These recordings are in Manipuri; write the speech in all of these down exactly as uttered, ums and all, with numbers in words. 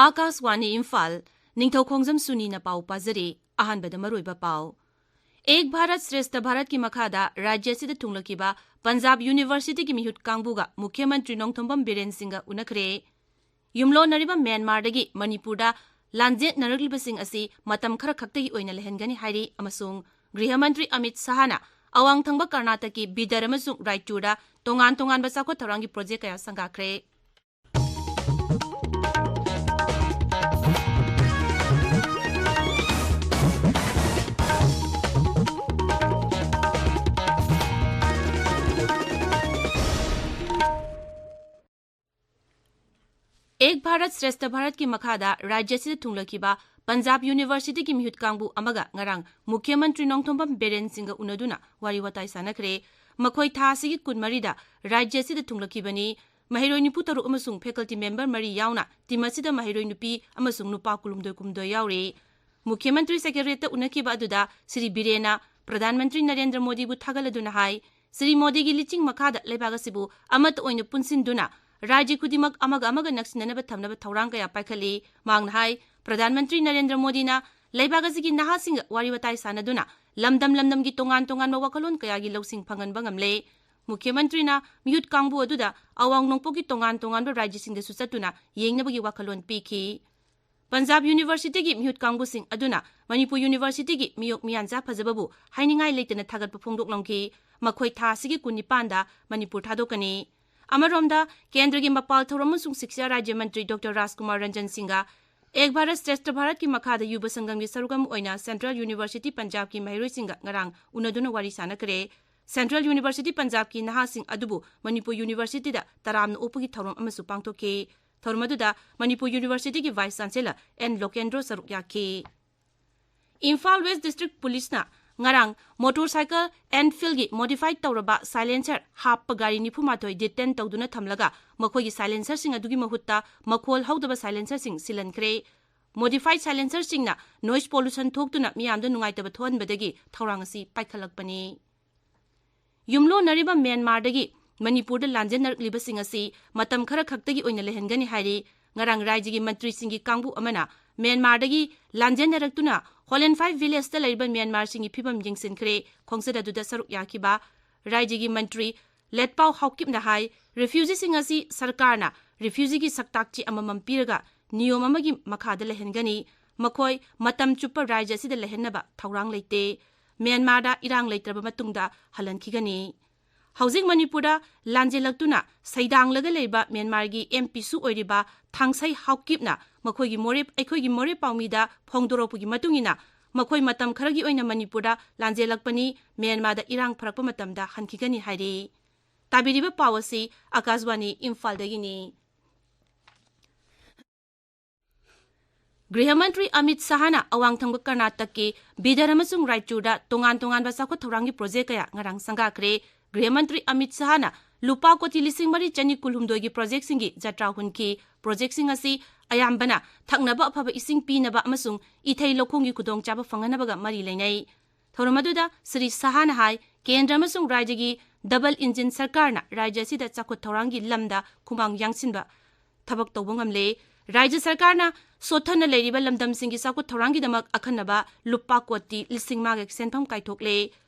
ꯑꯥꯀꯥꯁꯋꯥꯅꯤ ꯏꯝꯐꯥꯜ, ꯅꯤꯡꯊꯧꯈꯣꯡꯖꯝ ꯁꯨꯅꯤꯅ ꯄꯥꯎ ꯄꯥꯖꯔꯤ꯫ ꯑꯍꯥꯟꯕꯗ ꯃꯔꯨꯑꯣꯏꯕ ꯄꯥꯎ꯫ ꯑꯦꯛ ꯚꯥꯔꯠ ꯁ꯭ꯔꯦꯁꯊ ꯚꯥꯔꯠꯀꯤ ꯃꯈꯥꯗ ꯔꯥꯖ꯭ꯌ ꯑꯁꯤꯗ ꯊꯨꯡꯂꯈꯤꯕ ꯄꯟꯖꯥꯕ ꯌꯨꯅꯤꯚꯔꯁꯤꯇꯤꯒꯤ ꯃꯤꯍꯨꯠ ꯀꯥꯡꯕꯨꯒ ꯃꯨꯈ꯭ꯌ ꯃꯟꯇ꯭ꯔꯤ ꯅꯣꯡꯊꯣꯝꯕꯝ ꯕꯤꯔꯦꯟ ꯁꯤꯡꯒ ꯎꯅꯈ꯭ꯔꯦ꯫ ꯌꯨꯝꯂꯣꯟꯅꯔꯤꯕ ꯃ꯭ꯌꯥꯟꯃꯥꯔꯗꯒꯤ ꯃꯅꯤꯄꯨꯔꯗ ꯂꯥꯟꯖꯦꯠꯅꯔꯛꯂꯤꯕꯁꯤꯡ ꯑꯁꯤ ꯃꯇꯝ ꯈꯔ ꯈꯛꯇꯒꯤ ꯑꯣꯏꯅ ꯂꯩꯍꯟꯒꯅꯤ ꯍꯥꯏꯔꯤ ꯑꯃꯁꯨꯡ ꯒ꯭ꯔꯤꯍ ꯃꯟꯇ꯭ꯔꯤ ꯑꯃꯤꯠ ꯁꯍꯥꯅ ꯑꯋꯥꯡ ꯊꯪꯕ ꯀꯔꯅꯥꯇꯀꯀꯤ ꯕꯤꯗꯔ ꯑꯃꯁꯨꯡ ꯔꯥꯏꯆꯨꯔꯗ ꯇꯣꯉꯥꯟ ꯇꯣꯉꯥꯟꯕ ꯆꯥꯎꯈꯠ ꯊꯧꯔꯥꯡꯒꯤ ꯄ꯭ꯔꯣꯖꯦꯛ ꯀꯌꯥ ꯁꯪꯒꯥꯈ꯭ꯔꯦ꯫ ꯑꯦꯛ ꯚꯥꯔꯠ ꯁ꯭ꯔꯦꯁꯊ ꯚꯥꯔꯠꯀꯤ ꯃꯈꯥꯗ ꯔꯥꯖ꯭ꯌ ꯑꯁꯤꯗ ꯊꯨꯡꯂꯈꯤꯕ ꯄꯟꯖꯥꯕ ꯌꯨꯅꯤꯚꯔꯁꯤꯇꯤꯒꯤ ꯃꯤꯍꯨꯠ ꯀꯥꯡꯕꯨ ꯑꯃꯒ ꯉꯔꯥꯡ ꯃꯨꯈ꯭ꯌ ꯃꯟꯇ꯭ꯔꯤ ꯅꯣꯡꯊꯣꯝꯕꯝ ꯕꯤꯔꯦꯟ ꯁꯤꯡꯒ ꯎꯅꯗꯨꯅ ꯋꯥꯔꯤ ꯋꯥꯇꯥꯏ ꯁꯥꯟꯅꯈ꯭ꯔꯦ꯫ ꯃꯈꯣꯏ ꯊꯥ ꯑꯁꯤꯒꯤ ꯀꯨꯟꯃꯔꯤꯗ ꯔꯥꯖ꯭ꯌ ꯑꯁꯤꯗ ꯊꯨꯡꯂꯛꯈꯤꯕꯅꯤ꯫ ꯃꯍꯩꯔꯣꯏ ꯅꯤꯐꯨ ꯇꯔꯨꯛ ꯑꯃꯁꯨꯡ faculty member ꯃꯔꯤ ꯌꯥꯎꯅ team ꯑꯁꯤꯗ ꯃꯍꯩꯔꯣꯏ ꯅꯨꯄꯤ ꯑꯃꯁꯨꯡ ꯅꯨꯄꯥ ꯀꯨꯟꯍꯨꯝꯗꯣꯏ ꯀꯨꯟꯍꯨꯝꯗꯣꯏ ꯌꯥꯎꯔꯤ꯫ ꯃꯨꯈ꯭ꯌ ꯃꯟꯇ꯭ꯔꯤ ꯁꯦꯀ꯭ꯔꯦꯇꯔꯤꯌꯦꯠꯇ ꯎꯅꯈꯤꯕ ꯑꯗꯨꯗ ꯁ꯭ꯔꯤ ꯕꯤꯔꯦꯟꯅ ꯄ꯭ꯔꯙꯥꯟ ꯃꯟꯇ꯭ꯔꯤ ꯅꯔꯦꯟꯗ꯭ꯔ ꯃꯣꯗꯤꯕꯨ ꯊꯥꯒꯠꯂꯗꯨꯅ ꯍꯥꯏ, ꯁ꯭ꯔꯤ ꯃꯣꯗꯤꯒꯤ ꯂꯤꯆꯤꯡ ꯃꯈꯥꯗ ꯂꯩꯕꯥꯛ ꯑꯁꯤꯕꯨ ꯑꯃꯠꯇ ꯑꯣꯏꯅ ꯄꯨꯟꯁꯤꯟꯗꯨꯅ ꯔꯥꯖ꯭ꯌ ꯈꯨꯗꯤꯡꯃꯛ ꯑꯃꯒ ꯑꯃꯒ ꯅꯛꯁꯤꯟꯅꯅꯕ ꯊꯝꯅꯕ ꯊꯧꯔꯥꯡ ꯀꯌꯥ ꯄꯥꯏꯈꯠꯂꯤ꯫ ꯃꯍꯥꯛꯅ ꯍꯥꯏ, ꯄ꯭ꯔꯙꯥꯟ ꯃꯟꯇ꯭ꯔꯤ ꯅꯔꯦꯟꯗ꯭ꯔ ꯃꯣꯗꯤꯅ ꯂꯩꯕꯥꯛ ꯑꯁꯤꯒꯤ ꯅꯍꯥꯁꯤꯡꯒ ꯋꯥꯔꯤ ꯋꯥꯇꯥꯏ ꯁꯥꯟꯅꯗꯨꯅ ꯂꯝꯗꯝ ꯂꯝꯗꯝꯒꯤ ꯇꯣꯉꯥꯟ ꯇꯣꯉꯥꯟꯕ ꯋꯥꯈꯜꯂꯣꯟ ꯀꯌꯥꯒꯤ ꯂꯧꯁꯤꯡ ꯐꯪꯍꯟꯕ ꯉꯝꯂꯦ꯫ ꯃꯨꯈ꯭ꯌ ꯃꯟꯇ꯭ꯔꯤꯅ ꯃꯤꯍꯨꯠ ꯀꯥꯡꯕꯨ ꯑꯗꯨꯗ ꯑꯋꯥꯡ ꯅꯣꯡꯄꯣꯛꯀꯤ ꯇꯣꯉꯥꯟ ꯇꯣꯉꯥꯟꯕ ꯔꯥꯖ꯭ꯌꯁꯤꯡꯗꯁꯨ ꯆꯠꯇꯨꯅ ꯌꯦꯡꯅꯕꯒꯤ ꯋꯥꯈꯜꯂꯣꯟ ꯄꯤꯈꯤ꯫ ꯄꯟꯖꯥꯕ ꯌꯨꯅꯤꯚꯔꯁꯤꯇꯤꯒꯤ ꯃꯤꯍꯨꯠ ꯀꯥꯡꯕꯨꯁꯤꯡ ꯑꯗꯨꯅ ꯃꯅꯤꯄꯨꯔ ꯌꯨꯅꯤꯚꯔꯁꯤꯇꯤꯒꯤ ꯃꯤꯑꯣꯛ ꯃꯤꯌꯥꯟꯆꯥ ꯐꯖꯕꯕꯨ ꯍꯥꯏꯅꯤꯡꯉꯥꯏ ꯂꯩꯇꯅ ꯊꯥꯒꯠꯄ ꯐꯣꯡꯗꯣꯛꯂꯝꯈꯤ꯫ ꯃꯈꯣꯏ ꯊꯥ ꯑꯁꯤꯒꯤ ꯀꯨꯟꯅꯤꯄꯥꯟꯗ ꯃꯅꯤꯄꯨꯔ ꯊꯥꯗꯣꯛꯀꯅꯤ꯫ ꯑꯃꯔꯣꯝꯗ, ꯀꯦꯟꯗ꯭ꯔꯒꯤ ꯃꯄꯥꯜ ꯊꯧꯔꯝ ꯑꯃꯁꯨꯡ ꯁꯤꯛꯁꯥ ꯔꯥꯖ꯭ꯌ ꯃꯟꯇ꯭ꯔꯤ ꯗꯣꯛꯇꯔ ꯔꯥꯖꯀꯨꯃꯥꯔ ꯔꯟꯖꯟ ꯁꯤꯡꯒ ꯑꯦꯛ ꯚꯥꯔꯠ ꯁ꯭ꯔꯦꯁꯊ ꯚꯥꯔꯠꯀꯤ ꯃꯈꯥꯗ ꯌꯨꯕ ꯁꯪꯒꯝꯒꯤ ꯁꯔꯨꯛ ꯑꯃ ꯑꯣꯏꯅ ꯁꯦꯟꯇ꯭ꯔꯦꯜ ꯌꯨꯅꯤꯚꯔꯁꯤꯇꯤ ꯄꯟꯖꯥꯕꯀꯤ ꯃꯍꯩꯔꯣꯏꯁꯤꯡꯒ ꯉꯔꯥꯡ ꯎꯅꯗꯨꯅ ꯋꯥꯔꯤ ꯁꯥꯟꯅꯈ꯭ꯔꯦ꯫ ꯁꯦꯟꯇ꯭ꯔꯦꯜ ꯌꯨꯅꯤꯚꯔꯁꯤꯇꯤ ꯄꯟꯖꯥꯕꯀꯤ ꯅꯍꯥꯁꯤꯡ ꯑꯗꯨꯕꯨ ꯃꯅꯤꯄꯨꯔ ꯌꯨꯅꯤꯚꯔꯁꯤꯇꯤꯗ ꯇꯔꯥꯝꯅ ꯑꯣꯛꯄꯒꯤ ꯊꯧꯔꯝ ꯑꯃꯁꯨ ꯄꯥꯡꯊꯣꯛꯈꯤ꯫ ꯊꯧꯔꯝ ꯑꯗꯨꯗ ꯃꯅꯤꯄꯨꯔ ꯌꯨꯅꯤꯚꯔꯁꯤꯇꯤꯒꯤ ꯚꯥꯏꯁ ꯆꯥꯟꯁꯦꯂꯔ ꯑꯦꯟ ꯂꯣꯀꯦꯟꯗ꯭ꯔꯣ ꯁꯔꯨꯛ ꯌꯥꯈꯤ꯫ ꯏꯝꯐꯥꯜ ꯋꯦꯁ ꯗꯤꯁꯇ꯭ꯔꯤꯛ ꯄꯨꯂꯤꯁꯅ ꯉꯔꯥꯡ ꯃꯣꯇꯣꯔ ꯁꯥꯏꯀꯜ ꯑꯦꯟꯐꯤꯜꯒꯤ modified ꯇꯧꯔꯕ silencer ꯍꯥꯞꯄ ꯒꯥꯔꯤ ꯅꯤꯐꯨ ꯃꯥꯊꯣꯏ detain ꯇꯧꯗꯨꯅ ꯊꯝꯂꯒ ꯃꯈꯣꯏꯒꯤ silencerꯁꯤꯡ ꯑꯗꯨꯒꯤ ꯃꯍꯨꯠꯇ ꯃꯈꯣꯜ ꯍꯧꯗꯕ silencerꯁꯤꯡ ꯁꯤꯜꯍꯟꯈ꯭ꯔꯦ꯫ Modified silencerꯁꯤꯡꯅ noise pollution ꯊꯣꯛꯇꯨꯅ ꯃꯤꯌꯥꯝꯗ ꯅꯨꯡꯉꯥꯏꯇꯕ ꯊꯣꯛꯍꯟꯕꯗꯒꯤ ꯊꯧꯔꯥꯡ ꯑꯁꯤ ꯄꯥꯏꯈꯠꯂꯛꯄꯅꯤ꯫ ꯌꯨꯝꯂꯣꯟꯅꯔꯤꯕ ꯃ꯭ꯌꯥꯟꯃꯥꯔꯗꯒꯤ ꯃꯅꯤꯄꯨꯔꯗ ꯂꯥꯟꯖꯦꯟꯅꯔꯛꯂꯤꯕꯁꯤꯡ ꯑꯁꯤ ꯃꯇꯝ ꯈꯔ ꯈꯛꯇꯒꯤ ꯑꯣꯏꯅ ꯂꯩꯍꯟꯒꯅꯤ ꯍꯥꯏꯔꯤ ꯉꯔꯥꯡ ꯔꯥꯏꯖ꯭ꯌꯒꯤ ꯃꯟꯇ꯭ꯔꯤꯁꯤꯡꯒꯤ ꯀꯥꯡꯕꯨ ꯑꯃꯅ ꯃ꯭ꯌꯥꯟꯃꯥꯔꯗꯒꯤ ꯂꯥꯟꯖꯦꯟꯅꯔꯛꯇꯨꯅ ꯍꯣꯂꯦꯟ ꯐꯥꯏꯚ ꯚꯤꯂꯦꯖꯇ ꯂꯩꯔꯤꯕ ꯃ꯭ꯌꯥꯟꯃꯥꯔꯁꯤꯡꯒꯤ ꯐꯤꯕꯝ ꯌꯦꯡꯁꯤꯟꯈ꯭ꯔꯦ꯫ ꯈꯣꯡꯆꯠ ꯑꯗꯨꯗ ꯁꯔꯨꯛ ꯌꯥꯈꯤꯕ ꯔꯥꯏꯖ꯭ꯌꯒꯤ ꯃꯟꯇ꯭ꯔꯤ ꯂꯦꯠꯄꯥꯎ ꯍꯥꯎꯀꯤꯞꯅ ꯍꯥꯏ, ꯔꯤꯐ꯭ꯌꯨꯖꯤꯁꯤꯡ ꯑꯁꯤ ꯁꯔꯀꯥꯔꯅ ꯔꯤꯐ꯭ꯌꯨꯖꯤꯒꯤ ꯁꯛꯇꯥꯛ ꯆꯦ ꯑꯃꯃꯝ ꯄꯤꯔꯒ ꯅꯤꯌꯣꯝ ꯑꯃꯒꯤ ꯃꯈꯥꯗ ꯂꯩꯍꯟꯒꯅꯤ꯫ ꯃꯈꯣꯏ ꯃꯇꯝ ꯆꯨꯞꯄ ꯔꯥꯏꯖ꯭ꯌ ꯑꯁꯤꯗ ꯂꯩꯍꯟꯅꯕ ꯊꯧꯔꯥꯡ ꯂꯩꯇꯦ꯫ ꯃ꯭ꯌꯥꯟꯃꯥꯔꯗ ꯏꯔꯥꯡ ꯂꯩꯇ꯭ꯔꯕ ꯃꯇꯨꯡꯗ ꯍꯜꯍꯟꯈꯤꯒꯅꯤ꯫ ꯍꯧꯖꯤꯛ ꯃꯅꯤꯄꯨꯔꯗ ꯂꯥꯟꯖꯦꯜꯂꯛꯇꯨꯅ ꯁꯩꯗꯥꯡꯂꯒ ꯂꯩꯕ ꯃ꯭ꯌꯥꯟꯃꯥꯔꯒꯤ ꯑꯦꯝ ꯄꯤꯁꯨ ꯑꯣꯏꯔꯤꯕ ꯊꯥꯡꯁꯩ ꯍꯥꯎꯀꯤꯞꯅ ꯃꯈꯣꯏꯒꯤ ꯃꯣꯔꯦ, ꯑꯩꯈꯣꯏꯒꯤ ꯃꯣꯔꯦ ꯄꯥꯎꯃꯤꯗ ꯐꯣꯡꯗꯣꯔꯛꯄꯒꯤ ꯃꯇꯨꯡ ꯏꯟꯅ ꯃꯈꯣꯏ ꯃꯇꯝ ꯈꯔꯒꯤ ꯑꯣꯏꯅ ꯃꯅꯤꯄꯨꯔꯗ ꯂꯥꯟꯖꯦꯜꯂꯛꯄꯅꯤ, ꯃ꯭ꯌꯥꯟꯃꯥꯔꯗ ꯏꯔꯥꯡ ꯐꯔꯛꯄ ꯃꯇꯝꯗ ꯍꯟꯈꯤꯒꯅꯤ ꯍꯥꯏꯔꯤ꯫ ꯇꯥꯕꯤꯔꯤꯕ ꯄꯥꯎ ꯑꯁꯤ ꯑꯀꯥꯁꯕꯥꯅꯤ ꯏꯝꯐꯥꯜꯗꯒꯤꯅꯤ꯫ ꯒ꯭ꯔꯤꯍ ꯃꯟꯇ꯭ꯔꯤ ꯑꯃꯤꯠ ꯁꯍꯥꯅ ꯑꯋꯥꯡ ꯊꯪꯕ ꯀꯔꯅꯥꯇꯛꯀꯤ ꯕꯤꯗꯔ ꯑꯃꯁꯨꯡ ꯔꯥꯏꯆꯨꯔꯗ ꯇꯣꯉꯥꯟ ꯇꯣꯉꯥꯟꯕ ꯆꯥꯎꯈꯠ ꯊꯧꯔꯥꯡꯒꯤ ꯄ꯭ꯔꯣꯖꯦꯛ ꯀꯌꯥ ꯉꯔꯥꯡ ꯁꯪꯒꯥꯈ꯭ꯔꯦ꯫ ꯒ꯭ꯔꯤꯍ ꯃꯟꯇ꯭ꯔꯤ ꯑꯃꯤꯠ ꯁꯍꯥꯅ ꯂꯨꯄꯥ ꯀꯣꯇꯤ ꯂꯤꯁꯤꯡ ꯃꯔꯤ ꯆꯅꯤ ꯀꯨꯟꯍꯨꯝꯗꯣꯏꯒꯤ ꯄ꯭ꯔꯣꯖꯦꯛꯁꯤꯡꯒꯤ ꯖꯇ꯭ꯔꯥ ꯍꯨꯟꯈꯤ꯫ ꯄ꯭ꯔꯣꯖꯦꯛꯁꯤꯡ ꯑꯁꯤ ꯑꯌꯥꯝꯕꯅ ꯊꯛꯅꯕ ꯑꯐꯕ ꯏꯁꯤꯡ ꯄꯤꯅꯕ ꯑꯃꯁꯨꯡ ꯏꯊꯩ ꯂꯧꯈꯣꯡꯒꯤ ꯈꯨꯗꯣꯡꯆꯥꯕ ꯐꯪꯍꯟꯅꯕꯒ ꯃꯔꯤ ꯂꯩꯅꯩ꯫ ꯊꯧꯔꯝ ꯑꯗꯨꯗ ꯁ꯭ꯔꯤ ꯁꯍꯥꯅ ꯍꯥꯏ, ꯀꯦꯟꯗ꯭ꯔ ꯑꯃꯁꯨꯡ ꯔꯥꯖ꯭ꯌꯒꯤ ꯗꯕꯜ ꯏꯟꯖꯤꯟ ꯁꯔꯀꯥꯔꯅ ꯔꯥꯖ꯭ꯌ ꯑꯁꯤꯗ ꯆꯥꯎꯈꯠ ꯊꯧꯔꯥꯡꯒꯤ ꯂꯝꯗ ꯈꯨꯃꯥꯡ ꯌꯥꯡꯁꯤꯟꯕ ꯊꯕꯛ ꯇꯧꯕ ꯉꯝꯂꯦ꯫ ꯔꯥꯖ꯭ꯌ ꯁꯔꯀꯥꯔꯅ ꯁꯣꯠꯊꯅ ꯂꯩꯔꯤꯕ ꯂꯝꯗꯝꯁꯤꯡꯒꯤ ꯆꯥꯎꯈꯠ ꯊꯧꯔꯥꯡꯒꯤꯗꯃꯛ ꯑꯈꯟꯅꯕ ꯂꯨꯄꯥ ꯀꯣꯇꯤ ꯂꯤꯁꯤꯡ ꯃꯉꯥꯒꯤ ꯁꯦꯟꯐꯝ ꯀꯥꯏꯊꯣꯛꯂꯦ꯫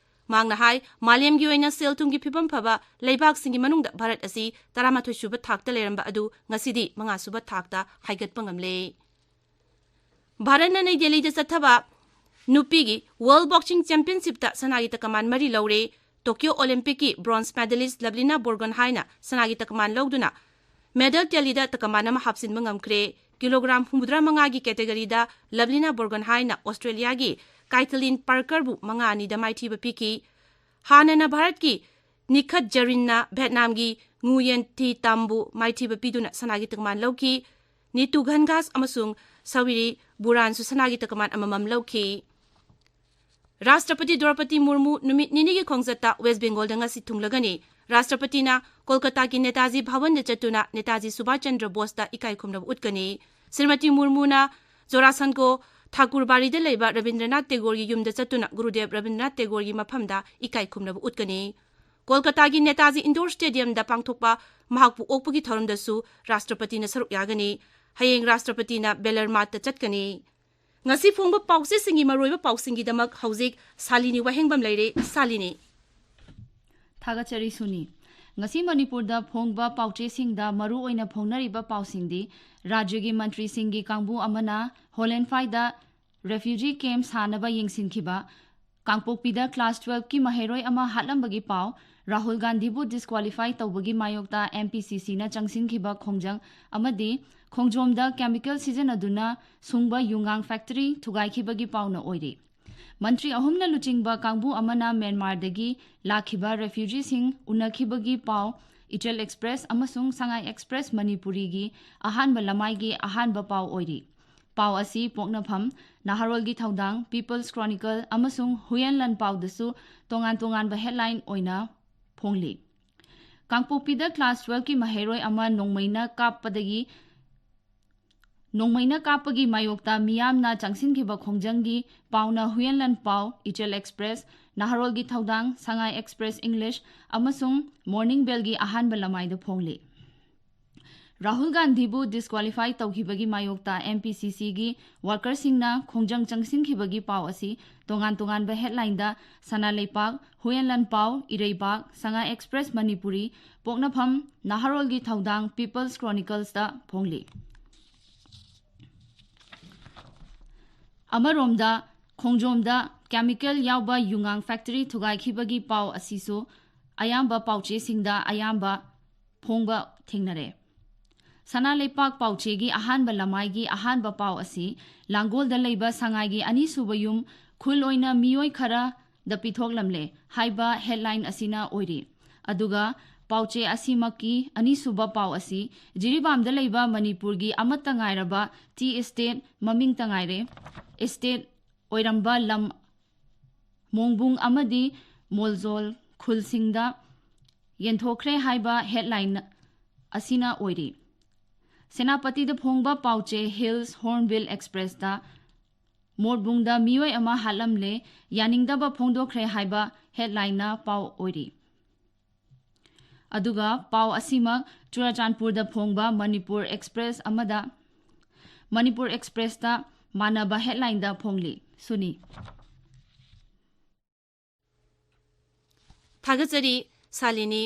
ꯃꯍꯥꯛꯅ ꯍꯥꯏ, ꯃꯥꯂꯦꯝꯒꯤ ꯑꯣꯏꯅ ꯁꯦꯜ ꯊꯨꯝꯒꯤ ꯐꯤꯕꯝ ꯐꯕ ꯂꯩꯕꯥꯛꯁꯤꯡꯒꯤ ꯃꯅꯨꯡꯗ ꯚꯥꯔꯠ ꯑꯁꯤ ꯇꯔꯥꯃꯥꯊꯣꯏ ꯁꯨꯕ ꯊꯥꯛꯇ ꯂꯩꯔꯝꯕ ꯑꯗꯨ ꯉꯁꯤꯗꯤ ꯃꯉꯥ ꯁꯨꯕ ꯊꯥꯛꯇ ꯍꯥꯏꯒꯠꯄ ꯉꯝꯂꯦ꯫ ꯚꯥꯔꯠꯅ ꯅꯩ ꯗꯦꯜꯂꯤꯗ ꯆꯠꯊꯕ ꯅꯨꯄꯤꯒꯤ ꯋꯥꯔꯜ ꯕꯣꯛꯁꯤꯡ ꯆꯦꯝꯄꯤꯌꯟꯁꯤꯞꯇ ꯁꯅꯥꯒꯤ ꯇꯀꯃꯥꯟ ꯃꯔꯤ ꯂꯧꯔꯦ꯫ ꯇꯣꯀꯤꯌꯣ ꯑꯣꯂꯤꯝꯄꯤꯛꯀꯤ ꯕ꯭ꯔꯣꯟꯖ ꯃꯦꯗꯥꯂꯤꯁ ꯂꯕꯂꯤꯅꯥ ꯕꯣꯔꯒꯣꯟꯍꯥꯏꯅ ꯁꯅꯥꯒꯤ ꯇꯀꯃꯥꯟ ꯂꯧꯗꯨꯅ ꯃꯦꯗꯜ ꯇꯦꯂꯤꯗ ꯇꯀꯃꯥꯟ ꯑꯃ ꯍꯥꯞꯆꯤꯟꯕ ꯉꯝꯈ꯭ꯔꯦ꯫ ꯀꯤꯂꯣꯒ꯭ꯔꯥꯝ ꯍꯨꯝꯐꯨꯇꯔꯥ ꯃꯉꯥꯒꯤ ꯀꯦꯇꯦꯒꯣꯔꯤꯗ ꯂꯕꯂꯤꯅꯥ ꯕꯣꯔꯒꯣꯟꯍꯥꯏꯅ ꯑꯣꯁꯇ꯭ꯔꯦꯂꯤꯌꯥꯒꯤ ꯀꯥꯏꯊꯂꯤꯟ ꯄꯥꯔꯀꯔꯕꯨ ꯃꯉꯥ ꯑꯅꯤꯗ ꯃꯥꯏꯊꯤꯕ ꯄꯤꯈꯤ꯫ ꯍꯥꯟꯅꯅ ꯚꯥꯔꯠꯀꯤ ꯅꯤꯈꯠ ꯖꯔꯤꯟꯅ ꯚꯦꯠꯅꯥꯝꯒꯤ ꯉꯨꯌꯦꯟ ꯊꯤ ꯇꯥꯝꯕꯨ ꯃꯥꯏꯊꯤꯕ ꯄꯤꯗꯨꯅ ꯁꯅꯥꯒꯤ ꯇꯀꯃꯥꯟ ꯂꯧꯈꯤ꯫ ꯅꯤꯇꯨ ꯘꯟꯒꯥꯁ ꯑꯃꯁꯨꯡ ꯁꯋꯤꯔꯤ ꯕꯨꯔꯥꯟꯁꯨ ꯁꯅꯥꯒꯤ ꯇꯀꯃꯥꯟ ꯑꯃꯃꯝ ꯂꯧꯈꯤ꯫ ꯔꯥꯁꯇ꯭ꯔꯄꯇꯤ ꯗ꯭ꯔꯧꯄꯗꯤ ꯃꯨꯔꯃꯨ ꯅꯨꯃꯤꯠ ꯅꯤꯅꯤꯒꯤ ꯈꯣꯡꯆꯠꯇ ꯋꯦꯁ ꯕꯦꯡꯒꯣꯜꯗ ꯉꯁꯤ ꯊꯨꯡꯂꯒꯅꯤ꯫ ꯔꯥꯁꯇ꯭ꯔꯄꯇꯤꯅ ꯀꯣꯜꯀꯇꯥꯒꯤ ꯅꯦꯇꯥꯖꯤ ꯚꯕꯟꯗ ꯆꯠꯇꯨꯅ ꯅꯦꯇꯥꯖꯤ ꯁꯨꯚꯥꯁ ꯆꯟꯗ꯭ꯔ ꯕꯣꯁꯇ ꯏꯀꯥꯏ ꯈꯨꯝꯅꯕ ꯎꯠꯀꯅꯤ꯫ ꯁ꯭ꯔꯤꯃꯇꯤ ꯃꯨꯔꯃꯨꯅ ꯖꯣꯔꯥꯁꯟꯀꯣ ꯊꯥꯀꯨꯔꯕꯥꯔꯤꯗ ꯂꯩꯕ ꯔꯕꯤꯟꯗ꯭ꯔꯅꯥꯊ ꯇꯦꯒꯣꯔꯒꯤ ꯌꯨꯝꯗ ꯆꯠꯇꯨꯅ ꯒꯨꯔꯨꯗꯦꯕ ꯔꯕꯤꯟꯗ꯭ꯔꯅꯥꯊ ꯇꯦꯒꯣꯔꯒꯤ ꯃꯐꯝꯗ ꯏꯀꯥꯏ ꯈꯨꯝꯅꯕ ꯎꯠꯀꯅꯤ꯫ ꯀꯣꯜꯀꯇꯥꯒꯤ ꯅꯦꯇꯥꯖꯤ ꯏꯟꯗꯣꯔ ꯁ꯭ꯇꯦꯗꯤꯌꯝꯗ ꯄꯥꯡꯊꯣꯛꯄ ꯃꯍꯥꯛꯄꯨ ꯑꯣꯛꯄꯒꯤ ꯊꯧꯔꯝꯗꯁꯨ ꯔꯥꯁꯇ꯭ꯔꯄꯇꯤꯅ ꯁꯔꯨꯛ ꯌꯥꯒꯅꯤ꯫ ꯍꯌꯦꯡ ꯔꯥꯁꯇ꯭ꯔꯄꯇꯤꯅ ꯕꯦꯂꯔ ꯃꯥꯔꯠꯇ ꯆꯠꯀꯅꯤ꯫ ꯉꯁꯤ ꯐꯣꯡꯕ ꯄꯥꯎꯆꯦꯁꯤꯡꯒꯤ ꯃꯔꯨꯑꯣꯏꯕ ꯄꯥꯎꯁꯤꯡꯒꯤꯗꯃꯛ ꯍꯧꯖꯤꯛ ꯁꯥꯂꯤꯅꯤ ꯋꯥꯍꯦꯡꯕꯝ ꯂꯩꯔꯦ꯫ ꯁꯥꯂꯤꯅꯤ꯫ ꯊꯥꯒꯠꯆꯔꯤ ꯁꯨꯅꯤ꯫ ꯉꯁꯤ ꯃꯅꯤꯄꯨꯔꯗ ꯐꯣꯡꯕ ꯄꯥꯎꯆꯦꯁꯤꯡꯗ ꯃꯔꯨ ꯑꯣꯏꯅ ꯐꯣꯡꯅꯔꯤꯕ ꯄꯥꯎꯁꯤꯡꯗꯤ, ꯔꯥꯖ꯭ꯌꯒꯤ ꯃꯟꯇ꯭ꯔꯤꯁꯤꯡꯒꯤ ꯀꯥꯡꯕꯨ ꯑꯃꯅ ꯍꯣꯂꯦꯟꯐꯥꯏꯗ ꯔꯦꯐ꯭ꯌꯨꯖꯤ ꯀꯦꯝꯞ ꯁꯥꯅꯕ ꯌꯦꯡꯁꯤꯟꯈꯤꯕ, ꯀꯥꯡꯄꯣꯛꯄꯤꯗ ꯀ꯭ꯂꯥꯁ ꯇꯨꯋꯦꯜꯐꯀꯤ ꯃꯍꯩꯔꯣꯏ ꯑꯃ ꯍꯥꯠꯂꯝꯕꯒꯤ ꯄꯥꯎ, ꯔꯥꯍꯨꯜ ꯒꯥꯟꯙꯤꯕꯨ ꯗꯤꯁꯀ꯭ꯋꯥꯂꯤꯐꯥꯏ ꯇꯧꯕꯒꯤ ꯃꯥꯌꯣꯛꯇ ꯑꯦꯝ ꯄꯤ ꯁꯤ ꯁꯤꯅ ꯆꯪꯁꯤꯟꯈꯤꯕ ꯈꯣꯡꯖꯪ ꯑꯃꯗꯤ ꯈꯣꯡꯖꯣꯝꯗ ꯀꯦꯃꯤꯀꯦꯜ ꯁꯤꯖꯤꯟꯅꯗꯨꯅ ꯁꯨꯡꯕ ꯌꯨꯉꯥꯡ ꯐꯦꯛꯇꯔꯤ ꯊꯨꯒꯥꯏꯈꯤꯕꯒꯤ ꯄꯥꯎꯅ ꯑꯣꯏꯔꯤ꯫ ꯃꯟꯇ꯭ꯔꯤ ꯑꯍꯨꯝꯅ ꯂꯨꯆꯤꯡꯕ ꯀꯥꯡꯕꯨ ꯑꯃꯅ ꯃ꯭ꯌꯥꯟꯃꯥꯔꯗꯒꯤ ꯂꯥꯛꯈꯤꯕ ꯔꯦꯐ꯭ꯌꯨꯖꯤꯁꯤꯡ ꯎꯅꯈꯤꯕꯒꯤ ꯄꯥꯎ, ꯏꯆꯦꯜ ꯑꯦꯛꯁꯄ꯭ꯔꯦꯁ ꯑꯃꯁꯨꯡ ꯁꯉꯥꯏ ꯑꯦꯛꯁꯄ꯭ꯔꯦꯁ ꯃꯅꯤꯄꯨꯔꯤꯒꯤ ꯑꯍꯥꯟꯕ ꯂꯃꯥꯏꯒꯤ ꯑꯍꯥꯟꯕ ꯄꯥꯎ ꯑꯣꯏꯔꯤ꯫ ꯄꯥꯎ ꯑꯁꯤ ꯄꯣꯛꯅꯐꯝ, ꯅꯍꯥꯔꯣꯜꯒꯤ ꯊꯧꯗꯥꯡ, ꯄꯤꯄꯜꯁ ꯀ꯭ꯔꯣꯅꯤꯀꯜ ꯑꯃꯁꯨꯡ ꯍꯨꯌꯦꯟ ꯂꯥꯟꯄꯥꯎꯗꯁꯨ ꯇꯣꯉꯥꯟ ꯇꯣꯉꯥꯟꯕ ꯍꯦꯗꯂꯥꯏꯟ ꯑꯣꯏꯅ ꯐꯣꯡꯂꯤ꯫ ꯀꯥꯡꯄꯣꯛꯄꯤꯗ ꯀ꯭ꯂꯥꯁ ꯇꯨꯋꯦꯜꯐꯀꯤ ꯃꯍꯩꯔꯣꯏ ꯑꯃ ꯅꯣꯡꯃꯩꯅ ꯀꯥꯞꯄꯗꯒꯤ, ꯅꯣꯡꯃꯩꯅ ꯀꯥꯞꯄꯒꯤ ꯃꯥꯌꯣꯛꯇ ꯃꯤꯌꯥꯝꯅ ꯆꯪꯁꯤꯟꯈꯤꯕ ꯈꯣꯡꯖꯪꯒꯤ ꯄꯥꯎꯅ ꯍꯨꯌꯦꯟ ꯂꯥꯟꯄꯥꯎ, ꯏꯆꯦꯜ ꯑꯦꯛꯁꯄ꯭ꯔꯦꯁ, ꯅꯍꯥꯔꯣꯜꯒꯤ ꯊꯧꯗꯥꯡ, ꯁꯉꯥꯏ ꯑꯦꯛꯁꯄ꯭ꯔꯦꯁ ꯏꯪꯂꯤꯁ ꯑꯃꯁꯨꯡ ꯃꯣꯔꯅꯤꯡ ꯕꯦꯜꯒꯤ ꯑꯍꯥꯟꯕ ꯂꯃꯥꯏꯗ ꯐꯣꯡꯂꯤ꯫ ꯔꯥꯍꯨꯜ ꯒꯥꯟꯙꯤꯕꯨ ꯗꯤꯁꯀ꯭ꯋꯥꯂꯤꯐꯥꯏ ꯇꯧꯈꯤꯕꯒꯤ ꯃꯥꯌꯣꯛꯇ ꯑꯦꯝ ꯄꯤ ꯁꯤ ꯁꯤꯒꯤ ꯋꯥꯔꯀꯔꯁꯤꯡꯅ ꯈꯣꯡꯖꯪ ꯆꯪꯁꯤꯟꯈꯤꯕꯒꯤ ꯄꯥꯎ ꯑꯁꯤ ꯇꯣꯉꯥꯟ ꯇꯣꯉꯥꯟꯕ ꯍꯦꯗꯂꯥꯏꯟꯗ ꯁꯅꯥ ꯂꯩꯄꯥꯛ, ꯍꯨꯌꯦꯟ ꯂꯥꯟꯄꯥꯎ, ꯏꯔꯩꯕꯥꯛ, ꯁꯉꯥꯏ ꯑꯦꯛꯁꯄ꯭ꯔꯦꯁ ꯃꯅꯤꯄꯨꯔꯤ, ꯄꯣꯛꯅꯐꯝ, ꯅꯍꯥꯔꯣꯜꯒꯤ ꯊꯧꯗꯥꯡ, ꯄꯤꯄꯜꯁ ꯀ꯭ꯔꯣꯅꯤꯀꯜꯁꯇ ꯐꯣꯡꯂꯤ꯫ ꯑꯃꯔꯣꯝꯗ, ꯈꯣꯡꯖꯣꯝꯗ ꯀꯦꯃꯤꯀꯦꯜ ꯌꯥꯎꯕ ꯌꯨꯉꯥꯡ ꯐꯦꯛꯇꯔꯤ ꯊꯨꯒꯥꯏꯈꯤꯕꯒꯤ ꯄꯥꯎ ꯑꯁꯤꯁꯨ ꯑꯌꯥꯝꯕ ꯄꯥꯎꯆꯦꯁꯤꯡꯗ ꯑꯌꯥꯝꯕ ꯐꯣꯡꯕ ꯊꯦꯡꯅꯔꯦ꯫ ꯁꯅꯥ ꯂꯩꯄꯥꯛ ꯄꯥꯎꯆꯦꯒꯤ ꯑꯍꯥꯟꯕ ꯂꯃꯥꯏꯒꯤ ꯑꯍꯥꯟꯕ ꯄꯥꯎ ꯑꯁꯤ ꯂꯥꯡꯒꯣꯜꯗ ꯂꯩꯕ ꯁꯉꯥꯏꯒꯤ ꯑꯅꯤꯁꯨꯕ ꯌꯨꯝ ꯈꯨꯜ ꯑꯣꯏꯅ ꯃꯤꯑꯣꯏ ꯈꯔꯗ ꯄꯤꯊꯣꯛꯂꯝꯂꯦ ꯍꯥꯏꯕ ꯍꯦꯗꯂꯥꯏꯟ ꯑꯁꯤꯅ ꯑꯣꯏꯔꯤ꯫ ꯑꯗꯨꯒ ꯄꯥꯎꯆꯦ ꯑꯁꯤꯃꯛꯀꯤ ꯑꯅꯤꯁꯨꯕ ꯄꯥꯎ ꯑꯁꯤ ꯖꯤꯔꯤꯕꯥꯝꯗ ꯂꯩꯕ ꯃꯅꯤꯄꯨꯔꯒꯤ ꯑꯃꯠꯇ ꯉꯥꯏꯔꯕ ꯇꯤ ꯏꯁꯇꯦꯠ ꯃꯃꯤꯡꯇ ꯉꯥꯏꯔꯦ ꯏꯁꯇꯦꯠ ꯑꯣꯏꯔꯝꯕ ꯂꯝ ꯃꯣꯡꯕꯨꯡ ꯑꯃꯗꯤ ꯃꯣꯜꯖꯣꯜ ꯈꯨꯜꯁꯤꯡꯗ ꯌꯦꯟꯊꯣꯛꯈ꯭ꯔꯦ ꯍꯥꯏꯕ ꯍꯦꯗꯂꯥꯏꯟ ꯑꯁꯤꯅ ꯑꯣꯏꯔꯤ꯫ ꯁꯦꯅꯥꯄꯇꯤꯗ ꯐꯣꯡꯕ ꯄꯥꯎꯆꯦ ꯍꯤꯜꯁ ꯍꯣꯔꯟꯕꯤꯜ ꯑꯦꯛꯁꯄ꯭ꯔꯦꯁꯇ ꯃꯣꯔꯕꯨꯡꯗ ꯃꯤꯑꯣꯏ ꯑꯃ ꯍꯥꯠꯂꯝꯂꯦ, ꯌꯥꯅꯤꯡꯗꯕ ꯐꯣꯡꯗꯣꯛꯈ꯭ꯔꯦ ꯍꯥꯏꯕ ꯍꯦꯗꯂꯥꯏꯟꯅ ꯄꯥꯎ ꯑꯣꯏꯔꯤ꯫ ꯑꯗꯨꯒ ꯄꯥꯎ ꯑꯁꯤꯃꯛ ꯆꯨꯔꯆꯥꯟꯄꯨꯔꯗ ꯐꯣꯡꯕ ꯃꯅꯤꯄꯨꯔ ꯑꯦꯛꯁꯄ꯭ꯔꯦꯁ ꯑꯃꯗ, ꯃꯅꯤꯄꯨꯔ ꯑꯦꯛꯁꯄ꯭ꯔꯦꯁꯇ ꯃꯥꯟꯅꯕ ꯍꯦꯗꯂꯥꯏꯟꯗ ꯐꯣꯡꯂꯤ꯫ ꯁꯨꯅꯤ꯫ ꯊꯥꯒꯠꯆꯔꯤ ꯁꯥꯂꯤꯅꯤ꯫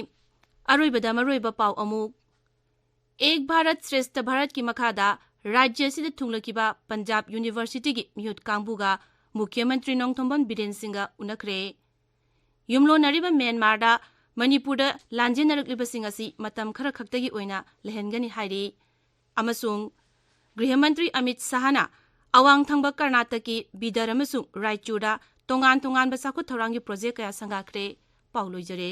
ꯑꯔꯣꯏꯕꯗ ꯃꯔꯨꯑꯣꯏꯕ ꯄꯥꯎ ꯑꯃꯨꯛ꯫ ꯑꯦꯛ ꯚꯥꯔꯠ ꯁ꯭ꯔꯦꯁꯊ ꯚꯥꯔꯠꯀꯤ ꯃꯈꯥꯗ ꯔꯥꯖ꯭ꯌ ꯑꯁꯤꯗ ꯊꯨꯡꯂꯈꯤꯕ ꯄꯟꯖꯥꯕ ꯌꯨꯅꯤꯚꯔꯁꯤꯇꯤꯒꯤ ꯃꯤꯍꯨꯠ ꯀꯥꯡꯕꯨꯒ ꯃꯨꯈ꯭ꯌ ꯃꯟꯇ꯭ꯔꯤ ꯅꯣꯡꯊꯣꯝꯕꯝ ꯕꯤꯔꯦꯟ ꯁꯤꯡꯒ ꯎꯅꯈ꯭ꯔꯦ꯫ ꯌꯨꯝꯂꯣꯟꯅꯔꯤꯕ ꯃ꯭ꯌꯥꯟꯃꯥꯔꯗ ꯃꯅꯤꯄꯨꯔꯗ ꯂꯥꯟꯖꯦꯟꯅꯔꯛꯂꯤꯕꯁꯤꯡ ꯑꯁꯤ ꯃꯇꯝ ꯈꯔ ꯈꯛꯇꯒꯤ ꯑꯣꯏꯅ ꯂꯩꯍꯟꯒꯅꯤ ꯍꯥꯏꯔꯤ꯫ ꯑꯃꯁꯨꯡ ꯒ꯭ꯔꯤꯍ ꯃꯟꯇ꯭ꯔꯤ ꯑꯃꯤꯠ ꯁꯍꯥꯅ ꯑꯋꯥꯡ ꯊꯪꯕ ꯀꯔꯅꯥꯇꯛꯀꯤ ꯕꯤꯗꯔ ꯑꯃꯁꯨꯡ ꯔꯥꯏꯆꯨꯔꯗ ꯇꯣꯉꯥꯟ ꯇꯣꯉꯥꯟꯕ ꯆꯥꯎꯈꯠ ꯊꯧꯔꯥꯡꯒꯤ ꯄ꯭ꯔꯣꯖꯦꯛ ꯀꯌꯥ ꯁꯪꯒꯥꯈ꯭ꯔꯦ꯫ ꯄꯥꯎ ꯂꯣꯏꯖꯔꯦ꯫